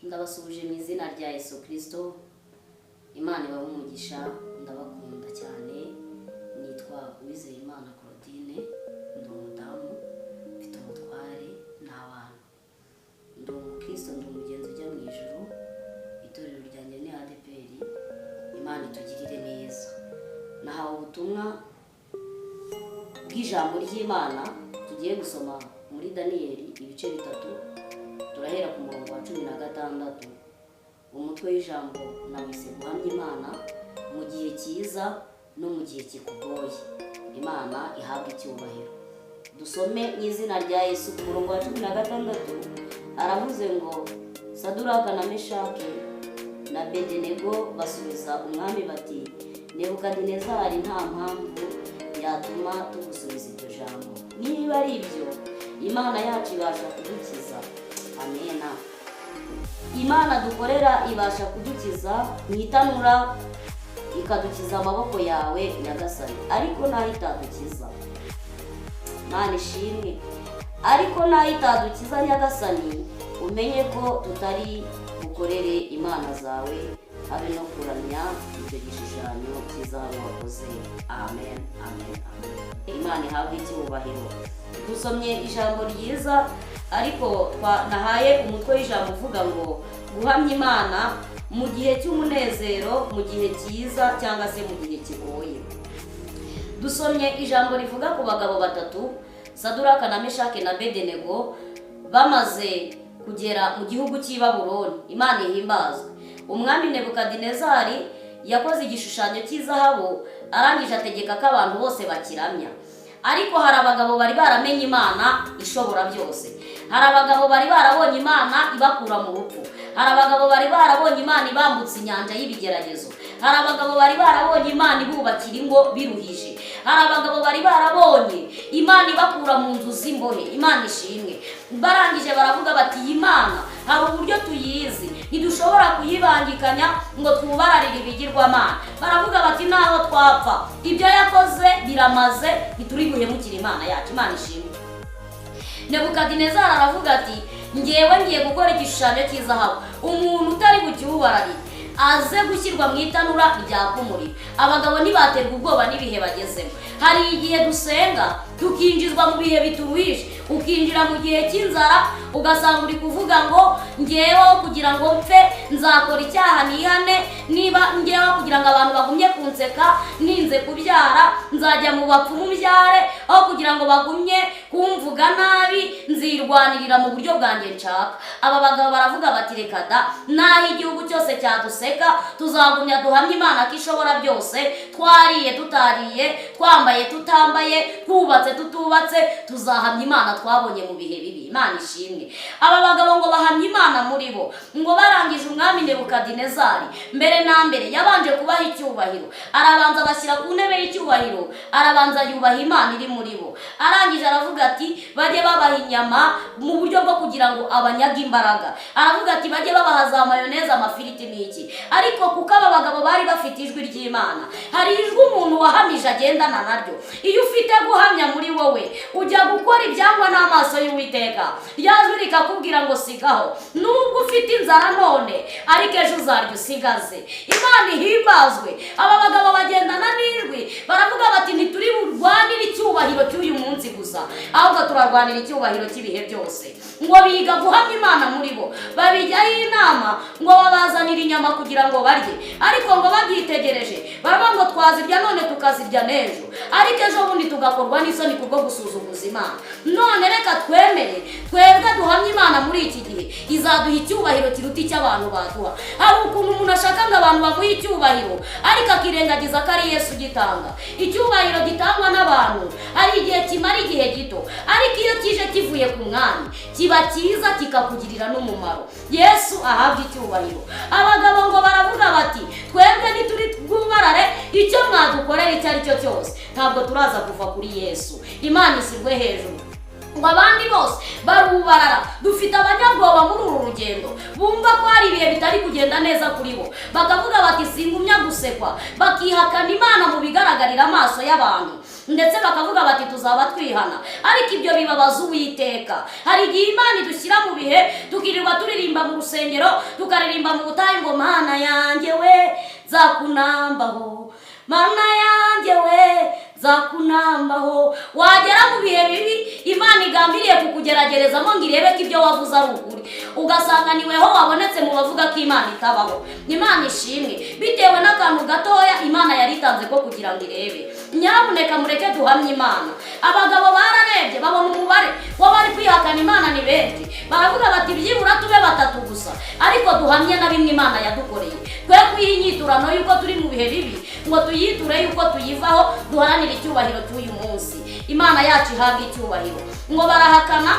Ndabasuhuje mu izina rya Yesu Kirisito. Imana ibahe umugisha, ndabakunda cyane. Nitwa Uwizeyimana Claudine, ndi umudamu, mfite umutware n'abana, ndi umukristo, ndi umugenzi ujya mu ijuru. Itorero ryanjye ni ADEPR. Imana itugirire neza. Nahawe ubutumwa bw'ijambo ry'Imana tugiye gusoma muri Daniyeli ibice 3, turahera ku murongo wa 16. Umutwe w'ijambo nawise "Guhamya Imana mu gihe cyiza no mu gihe kikugoye". Imana ihabwa icyubahiro. Dusome mu izina rya Yesu. Ku murongo wa 16 aravuze ngo: "Saduraka na Meshake na Bedenego basubiza umwami bati: 'Nebukadinezari, nta mpamvu yatuma tugusubiza iryo jambo. Niba ari ibyo, Imana yacu ibasha kudukiza.'" Amena. Imana dukorera ibasha kudukiza mu itanura, ikadukiza amaboko yawe, nyagasani. Ariko naho itadukiza, Imana ishimwe, ariko naho itadukiza, nyagasani, umenye ko tutari bukorere imana zawe, habe no kuramya icyo gishushanyo cy'izahabu wakoze. Amen, amen, amen. Imana ihabwe icyubahiro. Dusomye ijambo ryiza, ariko nahaye umutwe w'ijambo uvuga ngo "Guhamya Imana mu gihe cy'umunezero, mu gihe cyiza cyangwa se mu gihe kigoye". Dusomye ijambo rivuga ku bagabo batatu, Saduraka na Meshake na Bedenego, bamaze kugera mu gihugu cy'i Babuloni. Imana ihimbazwe. Umwami Nebukadinezari yakoze igishushanyo cy'izahabu, arangije ategeka ko abantu bose bakiramya. Ariko hari abagabo bari baramenye Imana ishobora byose, hari abagabo bari barabonye Imana ibakura mu rupfu, hari abagabo bari barabonye Imana ibambutsa inyanja y'ibigeragezo, hari abagabo bari barabonye Imana ibubakira ingo biruhije, hari abagabo bari barabonye Imana ibakura mu nzu z'imbohe. Imana ishimwe. Barangije baravuga bati: "Iyi Mana hari uburyo tuyizi, ntidushobora kuyibangikanya ngo twubararire ibigirwamana." Baravuga bati: "Naho twapfa, ibyo yakoze biramaze, ntituri buhemukire Imana yacu." Imana ishimwe. Nebukadinezari aravuga ati: "Ngewe ngiye gukora igishushanyo cy'izahabu, umuntu utari bucyubararire aze gushyirwa mu itanura ryaka umuriro." Abagabo ntibaterwa ubwoba n'ibihe bagezemo. Hari igihe dusenga tukinjizwa mu bihe bituruhije, ukinjira mu gihe cy'inzara, ugasanga uri kuvuga ngo: "Ngeweho kugira ngo mpfe nzakora icyaha nihane, niba ngeweho kugira ngo abantu bagumye kunseka ninze kubyara, nzajya mu bapfumu mbyare, aho kugira ngo bagumye kumvuga nabi nzirwanirira mu buryo bwanjye nshaka." Aba bagabo baravuga bati: "Reka da, naho igihugu cyose cyaduseka, tuzagumya duhamye Imana ko ishobora byose. Twariye, tutariye, twambaye, tutambaye, twubatse, tutubatse, tuzahamya Imana twabonye mu bihe bibi." Imana ishimwe. Aba bagabo ngo bahamya Imana muri bo. Ngo barangije, umwami Nebukadinezari mbere na mbere yabanje kubaha icyubahiro, arabanza abashyira ku ntebe y'icyubahiro, arabanza yubaha Imana iri muri bo. Arangije aravuga ati: "Bajye babaha inyama," mu buryo bwo kugira ngo abanyage imbaraga. Aravuga ati: "Bajye babaha za mayoneze, amafiriti n'iki." Ariko kuko aba bagabo bari bafite ijwi ry'Imana, hari ijwi umuntu wahamije agendana naryo. Iyo ufite guhamya muri wowe, ujya gukora ibyangwa n'amaso y'Uwiteka, rya jwi rikakubwira ngo: "Sigaho. Nubwo ufite inzara none, ariko ejo uzarya usigaze." Imana ihimbazwe. Aba bagabo bagendana n'ijwi, baravuga bati: "Ntituri burwanire icyubahiro cy'uyu munsi gusa, ahubwo turarwanira icyubahiro cy'ibihe byose." Ngo biga guhamya Imana muri bo, babijyaho inama, ngo babazanire inyama kugira ngo barye. Ariko ngo babyitegereje baravuga ngo: "Twazirya none, tukazirya n'ejo, ariko ejo bundi tugakorwa n'isoni kubwo gusuzuguza Imana. None reka twemere twebwe duhamye Imana muri iki gihe, izaduha icyubahiro kiruta icy'abantu baduha." Hari ukuntu umuntu ashaka ngo abantu bamuhe icyubahiro, ariko akirengagiza ko ari Yesu ugitanga. Icyubahiro gitangwa n'abantu hari igihe kimara igihe gito, ariko iyo kije kivuye ku mwami kiba cyiza, kikakugirira n'umumaro. Yesu ahabwa icyubahiro. Abagabo ngo baravuga bati: "Twebwe ntituri bwubarare icyo mwadukorera icyo ari cyo cyose, ntabwo turaza kuva kuri Yesu." Imana ishyirwe hejuru. Ngo abandi bose barubarara. Dufite abanyabwoba muri uru rugendo, bumva ko hari ibihe bitari kugenda neza kuri bo, bakavuga bati: "Singumya gusekwa", bakihakana Imana mu bigaragarira amaso y'abantu. Ndetse bakavuga bati: "Tuzaba twihana." Ariko ibyo bibabaza Uwiteka. Hari igihe Imana idushyira mu bihe, tukirirwa turirimba mu rusengero, tukaririmba mu butayu ngo: "Mana yanjye we, nzakunambaho, Mana yanjye we, nzakunambaho." Wagera mu bihe bibi Imana igambiriye kukugeragerezamo ngo irebe ko ibyo wavuze ari ukuri, ugasanga niweho wabonetse mu bavuga ko Imana itabaho. Imana ishimwe, bitewe n'akantu gatoya Imana yari itanze ko kugira ngo irebe. Nyabuneka mureke duhamye Imana. Abagabo bararebye, babona umubare w'abari kwihakana Imana ni benshi, baravuga bati: "Byibura tube batatu gusa, ariko duhamye na bimwe Imana yadukoreye. Twe kwiha inyiturano y'uko turi mu bihe bibi, ngo tuyiture y'uko tuyivaho, duharanire icyubahiro cy'uyu munsi." Imana yacu ihabwa icyubahiro. Ngo barahakana.